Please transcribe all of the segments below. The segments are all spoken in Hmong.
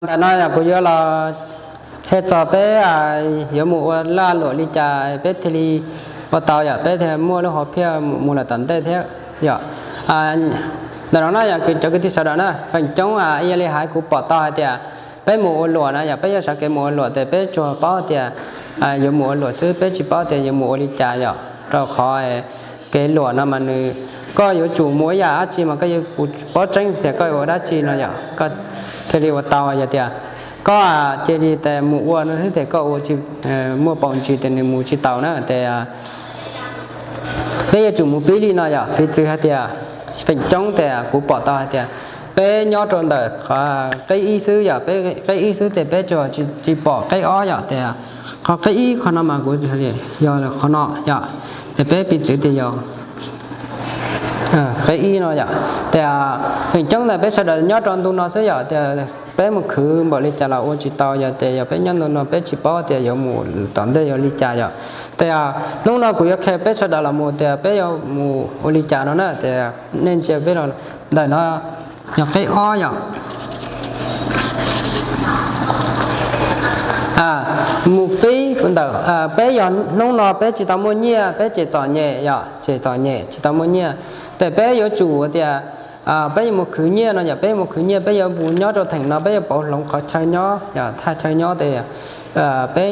Ntawm no yog kuv yuav los qhia txog peb yuav mus ua lag luam li cas peb thiaj li ua tau yom, peb thiaj muaj lub hom phiaj mus lawm tom ntej thiab yom. Ntawm no na yog cov kwv tij sawv daws na, feem coob ib yam li hais kuv pom tau hais tias peb mus ua luam na yog peb yuav sawv kev mus ua luam ces peb tsuas paub tias yuav mus ua luam xwb, peb tsis paub tias yuav mus ua li cas yom. Rau qhov kev luam no mas nws, koj yuav tsum mus ib yam dab tsi mas koj yuav paub tseeb tias koj yuav ua dab tsi no yom, koj thiaj li ua tau. Yog tias koj cia li tes mus ua no xwb ces koj ua tsis muaj paus ntsis ces nws mus tsis taus na. Ces peb yuav tsum mus pib li no yom, piv txwv hais tias feem coob ces kuv pom tau hais tias peb nyob rau ntawm qhov qeb ib xwb yom, peb qeb ib xwb ces peb tsuas tsis pom qeb ob yom. Ces qhov qeb ib qhov no mas kuv yog qhov no yom, ces peb piv txwv tias yog qeb ib no yom. Ces feem coob ntawm peb sawv daws nyob rau ntu no xwb yom, ces peb mus khwv npaum li cas los ua tsis tau yom. Ces yog peb nyob ntu no peb tsis paub tias yuav mus tom ntej yuav li cas yom. Ces hnub no kuv yuav qhia peb sawv daws los mus tias peb yuav mus ua li cas no na. Ces nej ntsia peb los ntawm no yog qeb ob yom. Mus pib ntawm peb yog hnub no peb tsis tau muaj nyiaj, peb tseem txom nyem yom, tseem txom nyem tsis tau muaj nyiaj. Ces peb yuav tsum tias peb yuav mus khwv nyiaj no yom, peb yuav mus khwv nyiaj, peb yuav mus nyob rau theem no, peb yuav pauv hloov qhov chaw nyob yom, thaj chaw nyob. Ces peb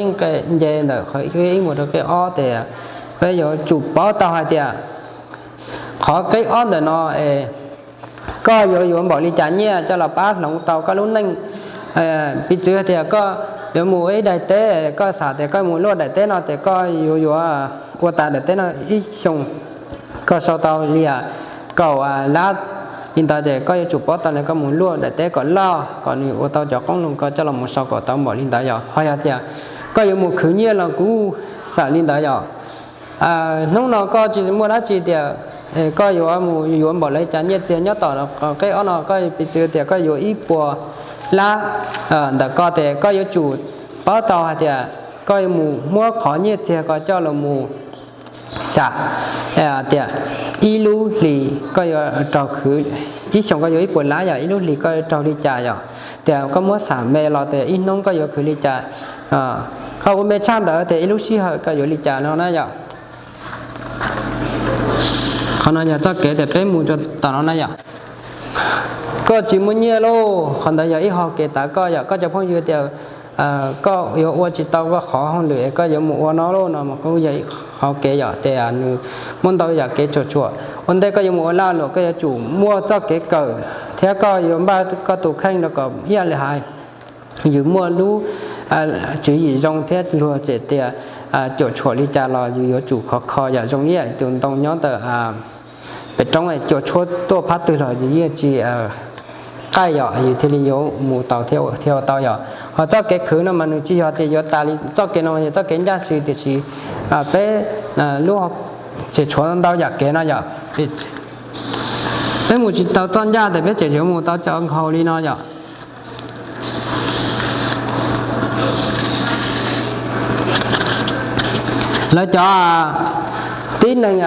nce ntawm qhov qeb ib mus rau qeb ob ces peb yuav tsum paub tau hais tias qhov qeb ob ntawm no es koj yuav yuav npaum li cas nyiaj coj los pab hloov tau koj lub neej. Piv txwv hais tias koj yuav mus ua ib daim teb, koj xav tias koj mus luaj daim teb no ces koj yuav yuav ua tas daim teb no ib xyoos koj sau tau li kaum lab li ntawd ces koj yuav tsum paub tau li koj mus luaj daim teb kom loj kom nws ua tau cov qoob loo, koj coj los mus sau kom tau npaum li ntawd yom. Ho yog tias koj yuav mus khwv nyiaj los kuj xav li ntawd yom. Hnub no koj tsis muaj dab tsi tias koj yuav mus yuav npaum li cas nyiaj txiag nyob tom qeb ob no, koj piv txwv tias koj yuav ib puas lab ntawm ko ces koj yuav tsum paub tau hais tias koj yuav mus muab qhov nyiaj txiag ko coj los mus xam tias ib lub hlis koj yuav raug khwv, ib xyoos koj yuav ib puas lab yom, ib lub hlis koj yuav raug li cas yom. Tias koj muab xam me los tias ib hnub koj yuav khwv li cas, koj ua me tshaj ntawd tias ib lub sij hawm koj yuav li cas no na yom. Qhov no yog txoj kev tias peb mus rau tom no na yom. Koj tsis muaj nyiaj lauj, qhov ntawd yog ib hom kev tav koj yom. Koj cov phooj ywg tias koj yuav ua tsis tau koj qhov hauj lwm es koj yuav mus ua no lauj no mas kuj yog ib hom kev yom. Ces nws muaj ntau yam kev tsuam tsuam. Ua ntej koj yuav mus ua lag luam koj yuav tsum muaj txoj kev kawm thiab koj yuav npaj koj tus kheej rau kom ib yam li hais yus muaj lub tswv yim zoo thiab luag tseem tias cuam tshuam li cas los yus yuav tsum khov kho yam zoo ib yam tus ntoo nyob ntawm pem roob cuam tshuam tuaj phab twg los yus yeej tsis qaij yom, yus thiaj li yuav mus tau thiab ua tau yom. Ho txoj kev khwv no mas nws tsis yog tias yuav tas li, txoj kev no yog txoj kev ncaj ncees tiam sis peb lub tseem tshuav ntau yam kev no yom. Peb mus tsis tau txoj ncaj tias peb tseem yuav mus tau cov nkhaus li no yom. Lawv cov tib neeg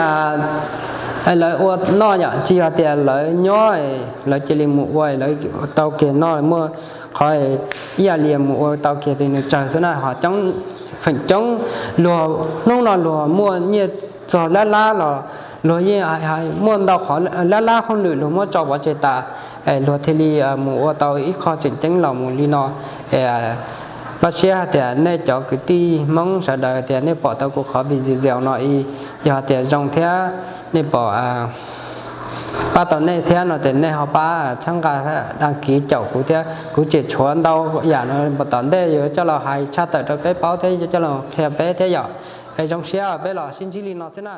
lawv ua noj yom, tsis yog tias lawv nyob lawv cia li mus ua lawv tau kiag noj, muaj qhov ib yam li mus ua tau kiag nws tsawg xwb na. Ho coob, feem coob luag hnub no luag muaj nyiaj txog lab lab los luag yeej muaj ntau qhov lab lab hauj lwm luag muab tso pov tseg tas, luag thiaj li mus ua tau ib qho tseem ceeb los mus li no. Pab siab hais tias nej cov kwv tij Hmoob sawv daws tias nej pom tau kuv qhov video no, yog tias zoo thiab nej pom pab tau nej thiab no ces nej ho pab txhawb nqa, dag kiv caum kuv thiab. Kuv tseem tshuav ntau yam no tom ntej yuav coj los hais tshaj tawm rau peb paub thiab coj los qhia peb thiab yom. Es zoo siab peb los sib ntsib li no xwb na.